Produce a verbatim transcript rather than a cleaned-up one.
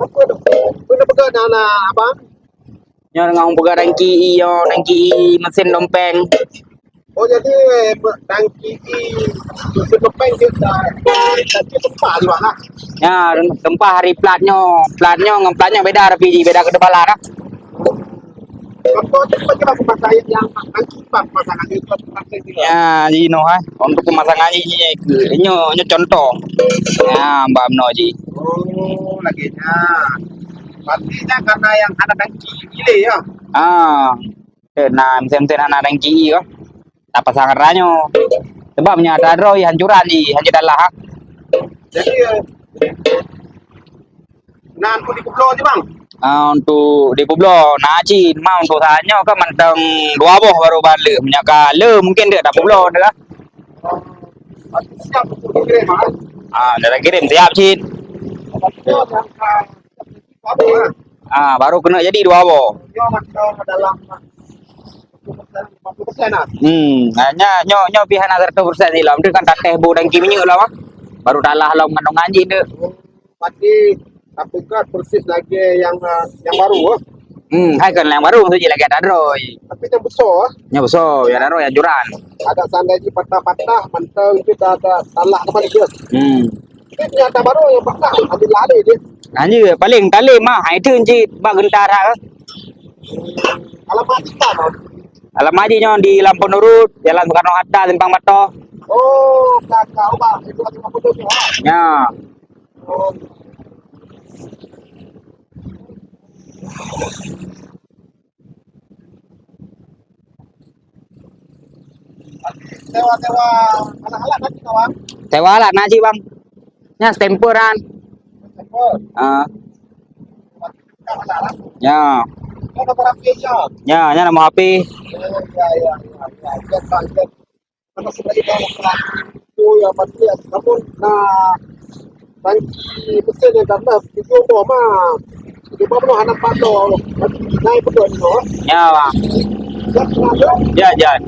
Apa tu? Apa peugah na, na abang? Nyoe teungoh peugah tangki ie, nyoe tangki ie mesin dompeng. Oh, jadi tangki ie mesin dompeng kita, kita tempat di mana? Ya, tempat hari plat nyoe. Plat nyoe ngon plat nyoe beda, tapi beda ketebalan lah. Contoh tu macam apa pasal yang tangki pas pasangan itu, pasangan itu? Ya, ji noh, eh. Untuk pemasangan ji, ji, nyoe, nyoe contoh. Ya, bak meunoe ji. Oh, lagèe nyan. Berarti nyan karena yang hana tangki, gile ya? Ah, na mesin-mesin hana tangki ie. Tapasang ranyoe. Sebab meunyoe atra droe hancuran jih, hanjeuet dalah. Jadi, eh, na untuk dipeubloe jih, Bang? Ah, untuk dipeubloe, na cit. Ma untuk saat nyoe kan mantong dua boh baru ban le. Meunyoe ka le, mungkin deuek tapeubloe deuek. Berarti siap untuk dikirim, ah? Ah, dah kirim, siap cit. Berarti nyoe yang, ah, baru, ah? Ah, baru keuneuk jadi dua boh. Nyoe mantong dalam lima puluh persen, lima puluh persen lah. Hmm, ah, nya, nyoe, nyoe pih hana seratus persen silom. Tu kan tates bu tangki minyeuk lom, ah. Baru talah lom ngon ngon jih tu. Berarti tapeugah persis lagèe yang, ah, yang baru, ah. Hmm, hai kon yang baru, maksud jih lagèe atra droe. Tapi yang besar, ah. Yang besar, yang atra droe, yang hancuran. Ada seandai jih patah-patah, mantong itu dah, dah talah teuma dia. Hmm. Tapi ternyata baru yang patah, ambil lari dia. Hanya paling talem mah, hai tu cit bak geuntara. Alamat kita, Bang? Alamat jih nyoe di Lampung Nurut, Jalan Soekarno Hatta, Simpang Batoh. Oh, kakak, Bang, itu lagi apa tu, ha? Ya. Oh. Sewa-sewa alat-alat tadi, kawan? Sewa alat na cit, Bang. Nya stempel kan. Stempel? Ah. Kat mana, lah? Ya. Kat nomor H P je? Ya, nya nomor H P. Oh, ya, ya, ya, ya. Cek, Bang, cek. Mana sebenarnya kalau pelaku yang pasti, namun na tangki mesin yang dalam tujuh boh mah. Tujuh boh mah anak patah. Naik betul ni, oh. Ya, Bang. Jan, kenapa? Ya, Jan.